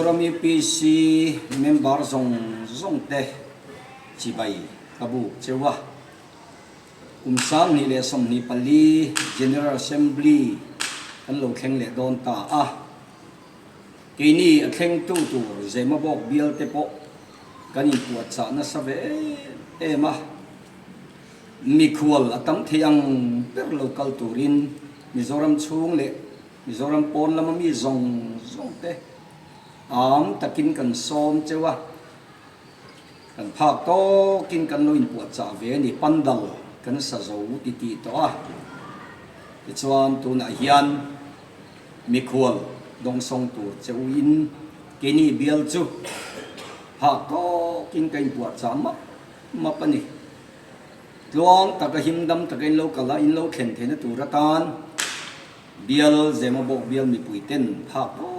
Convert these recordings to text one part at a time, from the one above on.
Mizoram UPC member zawng zawng te chibai ka buk cheu a. Kum 2024 General Assembly kan lo thleng leh dawn ta a. Keini a thlengtu tur Zemabawk bial te pawh kan inpuahchah nasa ve em em a. Mikhual a tam thei ang ber lo kal turin Mizoram chhung leh Mizoram pawn lama mi zawng zawng te am takin kan sawm cheu a, kan phak tawkin kan lo inpuahchah ve a ni. Pandal kan sa zo ti tih tawh a, tichuan tunah hian mikhual dawngsawng tur cheuin keini bial chu phak tawkin ka inpuahchah map map a ni. Tluang taka him dam taka in lo kal a, in lo thlen theihna tur atan bial Zemabawk bial mipui ten phak tawkin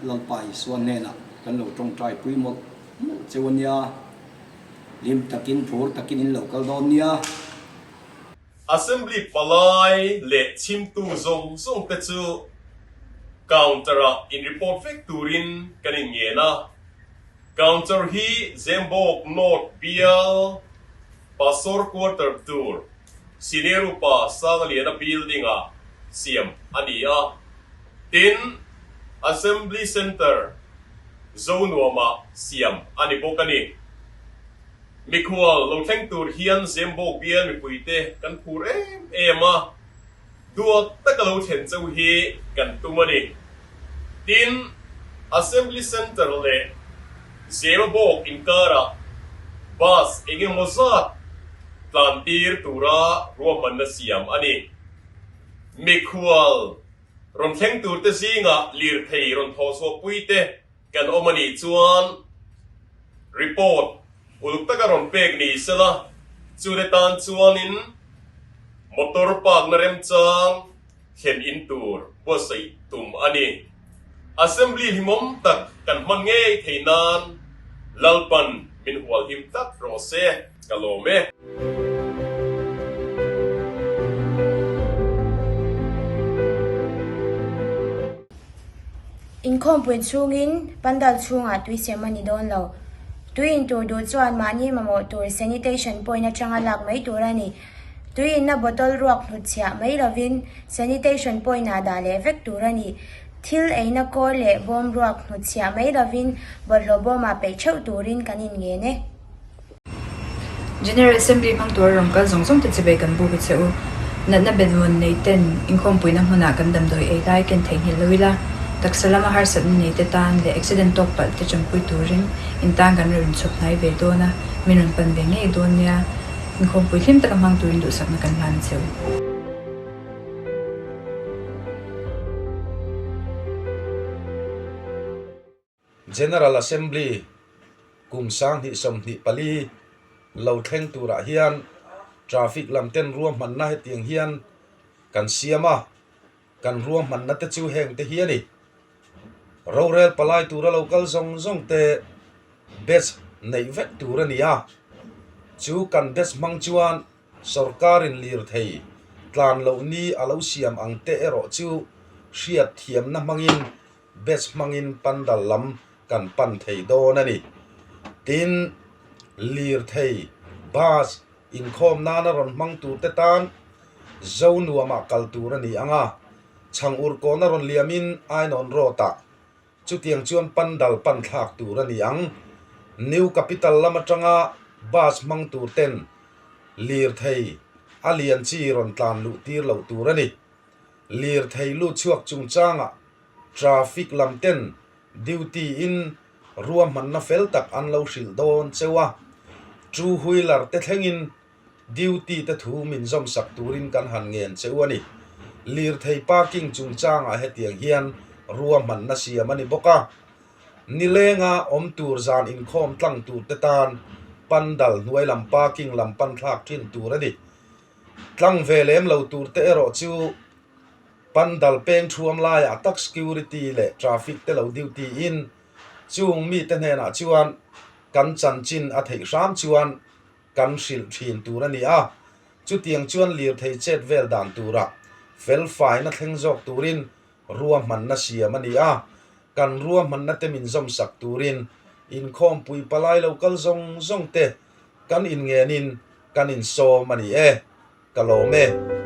Lalpa Isua hnenah kan lo tawngtai pui mawlh mawlh cheu a nia. Hlim takin phur takin in lo kal dawn nia. Assembly palai leh chhimtu zawng zawng te chu counter-ah in report vek turin kan inngen a. Counter hi Zembawk North bial Pastor Quarter tur Senior Upa Sangliana Building-ah siam a ni a. Tin, Assembly Centre Zonuamah siam a ni bawk a ni. Mikhual lo thleng tur hian Zembawk bial mipuite kan phur em em a. Duat taka lo thlen chauh hi kan tum a ni. Tin, Assembly Centre leh Zemabawk inkarah bus eng emaw zat tlan tir tura ruahmanna siam a ni. Mikhual rawn thleng turte zingah lirthei rawn thawhchhuahpui te Kan awm a nih chuan report uluk taka rawn pek ni sela, chute tan chuanin motor park na remchang thlen in tur buatsaih tum a ni. Assembly hlimawm tak kan hman ngei thei nan Lalpan min hualhim tlat rawh se, ka lawm e. Inkhawmpui chhungin pandal chhungah tui sem a ni dawn lo. Tui in tur duh chuan mahni mamawh tur sanitation point atanga lak mai tur a ni. Tui inna bottle ruak hnutchhiah mai lovin sanitation point ah dah leh vek tur a ni. Thil eina kawr leh bawm ruak hnutchhiah mai lovin bawlhhlawh bawmah peih theuh turin kan inngen e. General Assembly hmang tura rawn kal zawng zawng te chibei kan buk a che u. Natna benvawn nei ten inkhawmpuina hmunah kan damdawi ei lai ken theihnghilh lo ila, taksa lama harsatna nei te tan leh accident tawk palh te tanpui turin in tan kan rawn inchhawp hnai ve dawn a, min rawn pan ve ngei dawn nia. Inkhawmpui hlim taka hmang turin duhsakna kan hlan a che u. General Assembly kum 2024 lo thleng turah hian traffic lam ten ruahmanna hetiang hian kan siam a, kan ruahmanna te chu heng te hi a ni. Rorel palai tura lo kal zawng zawng te batch neih vek tur a ni a, chu kan batch hmang chuan Sorkarin lirthei tlan loh ni a lo siam ang te erawh chu hriat thiamna hmangin Batch hmangin pandal lam kan pan thei dawn a ni. Tin, lirthei, bus, inkhawm nana rawn hmang turte tan Zonuamah kal tur a ni ang a, Chhangur kawna rawn liamin Ainawn Road-ah chutiang chuan pandal pan thlak tur a ni ang. New Capital lam atanga bus hmang turten lirthei a lian chi rawn tlan luh tir loh tur a ni. Lirthei lut chhuak chungchangah traffic lam ten duty in ruahmanna fel tak an lo hrilh dawn cheu a, two wheeler te thlengin duty te thu min zawmsak turin kan han ngen cheu a ni. Lirthei parking chungchangah hetiang hian ruahmanna siam a ni bawk a, nilenga awm tur zan inkhawm tlang tur te tan pandal hnuai lam parking lam pan thlak thin tur a ni. Tlang ve lem lo tur te erawh chu pandal peng thuam laiah tak security leh traffic te lo duty in chung mite hnenah chuan kan chanchin a theih hram chuan kan hrilh thin tur a ni a, chutiang chuan lirthei chet vel dan turah fel faina thleng zawk turin ruahmanna siam a ni a. Kan ruahmanna te min zawmsak turin inkhawmpui palai lo kal zawng zawng te kan inngenin kan insawm a ni e. Ka lawm e.